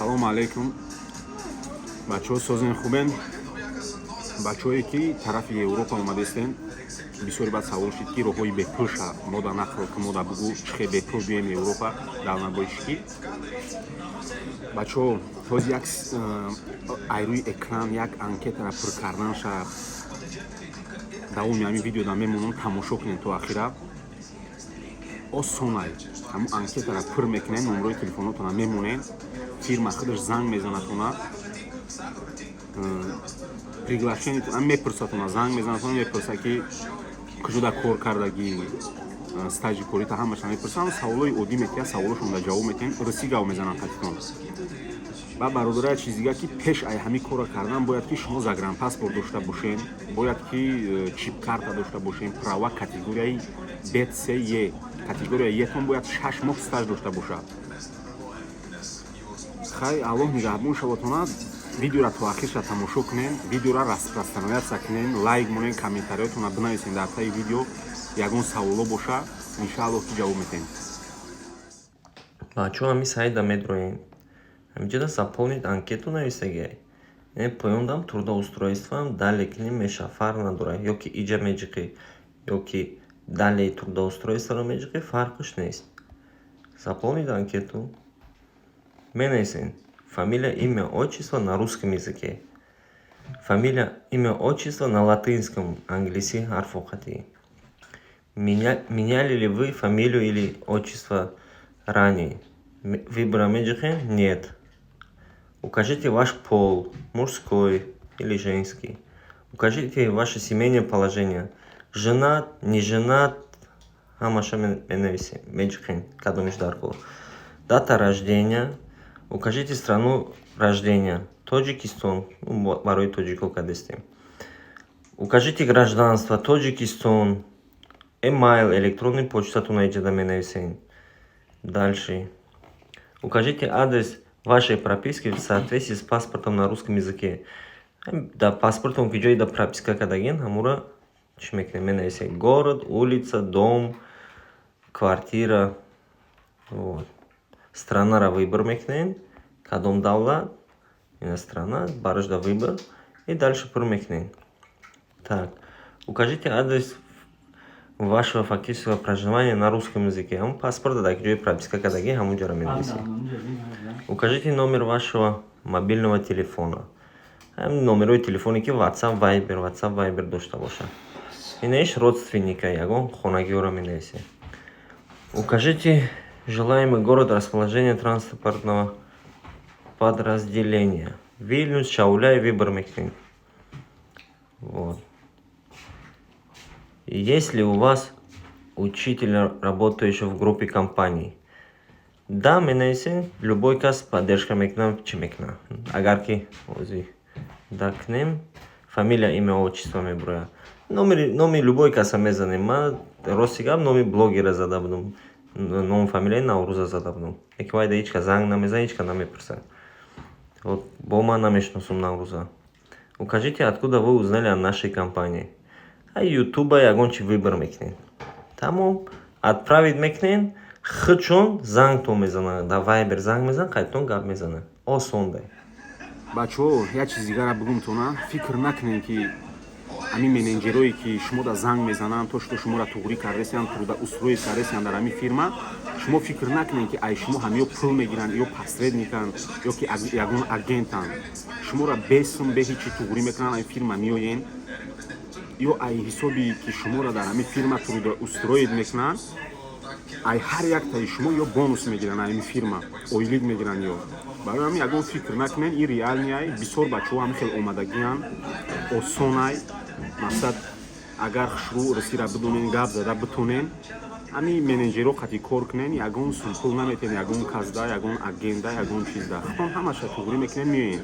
Салому алейкум. Бачаҳо созен хубен? Бачаҳое ки тарафи Европа омадестен, бисёре баъд савол шид ки роҳҳои бепӯша мода нақл ки мода бугӯ чихе бепӯр биёем Европа дар намоишӣ. Бачаҳо ҳоз як айрӯи экран як анкетаро пур карданша давоми ҳамин видеода мемонам, тамошо кунем то ахира. Осонай ҳамун анкетаро пур мекунем, номерои телефонотона мемонем, фирма худаш занг мезанатона, приглашениятона мепурсатона, занг мезанатона, мепурса ки куҷода кор кардагӣ, стаҷи корита ҳамаша мепурсан, саволои оддӣ метиҳад, саволошонда ҷавоб метиҳем, рисигав мезанам қатитон. Ва бародаря чиз дига ки пеш ай ҳамин корро кардан бояд ки шумо загранпаспорт дошта бошен, бояд ки чипкарта дошта бошен, права категорияи БЦЕ, категорияи етон бояд 6 моҳ стаж дошта бошад. хай Аллоҳ нигаҳбон шавотона. Видеора то ахирша тамошо кунем, видеора распространяция кунем, лайк монем, комментариётона бинависем дар таи видео, ягон саволо боша, иншааллоҳ ки ҷавоб метем. Бачаҳо ҳамин сайта медроем. Ҳаминҷода заполнить анкету нависаги. Поём дам трудоустройствам дале ки немеша фарқ надорад, ё ки иҷа меҷиқӣ, ё ки дале трудоустройстворо меҷиқӣ, фарқиш нест. Заполнить анкету. Менависем фамилия, имя, отчество на русском языке. Фамилия, имя, отчество на латинском, английский ҳарфоқатӣ. Меняли ли вы фамилию или отчество ранее? Выбора меҷиқем? Нет. Укажите ваш пол, мужской или женский. Укажите ваше семейное положение. Женат, не женат, ҳамаша менависем, меҷиқем кадомиш даркор. Дата рождения. Укажите страну рождения. Тоҷикистон, барои тоҷико кадестем. Укажите гражданство. Тоҷикистон. Эмайл, электронный почтатона иҷада менависем. Дальше. Укажите адрес вашей прописки в соответствии с паспортом на русском языке. Да паспортом ки ҷои да прописка кардаген, ҳамура чӣ мекунем? Менависем город, улица, дом, квартира. Вот. Странара выбор мекунем. Кадом давлат? Ина страна, барош да выбор. И дальше пур мекунем. Так. Укажите адрес вашего фактического проживания на русском языке. Ҳамун паспорта да ки ҷои прописка кардаген, ҳамунҷаро менависем. Укажите номер вашего мобильного телефона. Номерои телефоне ки WhatsApp, Viber дошта боша. Инеш родственника, ягон хонагиёро менависем. Укажите желаемый город расположения транспортного подразделения. Вильнюс, Шауляй, выбор мекунем. Вот. Есть ли у вас учитель, работающий в группе компаний? Да, менависем, любой кас поддержка мекунам, чӣ мекунам. Агар ки ози дакнем, фамилия, имя, отчество мебурояд. Номи любой каса мезанем. Ман рости гап номи блогера зада будам. Ном фамилияи Наврӯза зада будам. Яки вайда ҳичка занг намезанад, ҳичка намепурсад. Вот бо ман намешиносам Наврӯза. Укажите, откуда вы узнали о нашей компании. Ютуба ягон чи выбор мекунем. Тамом. Отправить мекунем. Худшон зангтон мезанад. Да Viber занг мезанад, қайтон гап мезанад. Осондай. Бачаҳо, як чиз дигара бугумтона, фикр накунем ки ҳамин менеҷерое ки шумо да занг мезананд, то што шуморо туғрӣ кардесиянд, трудоустроӣ кардесиянд дар ҳамин фирма, шумо фикр накунем ки ай шумо ҳам ё пул мегиранд, ё посредниканд, ё ки ягон агентанд. Шуморо бесум бе ҳичи туғрӣ мекунанд, ҳамин фирма меоянд, ё ай ҳисоби ки шуморо дар ҳамин фирма трудоустроид мекунанд, ай ҳар як таи шумо ё бонус мегиранд ҳамин фирма, ойлик мегиранд ё. Барои ҳамин ягон фикр накунем, ин реалияй, бисёр бачаҳо ҳамин хел омадагиянд, осонай. Мақсад агар хушрӯ рисира бидонем, гап зада битонем, ҳамин менеҷеро қати кор кунем, ягон сулпул наметем, ягон казда, ягон агента, ягон чизда. Хутон ҳамаша туғрӣ мекунем, меоем.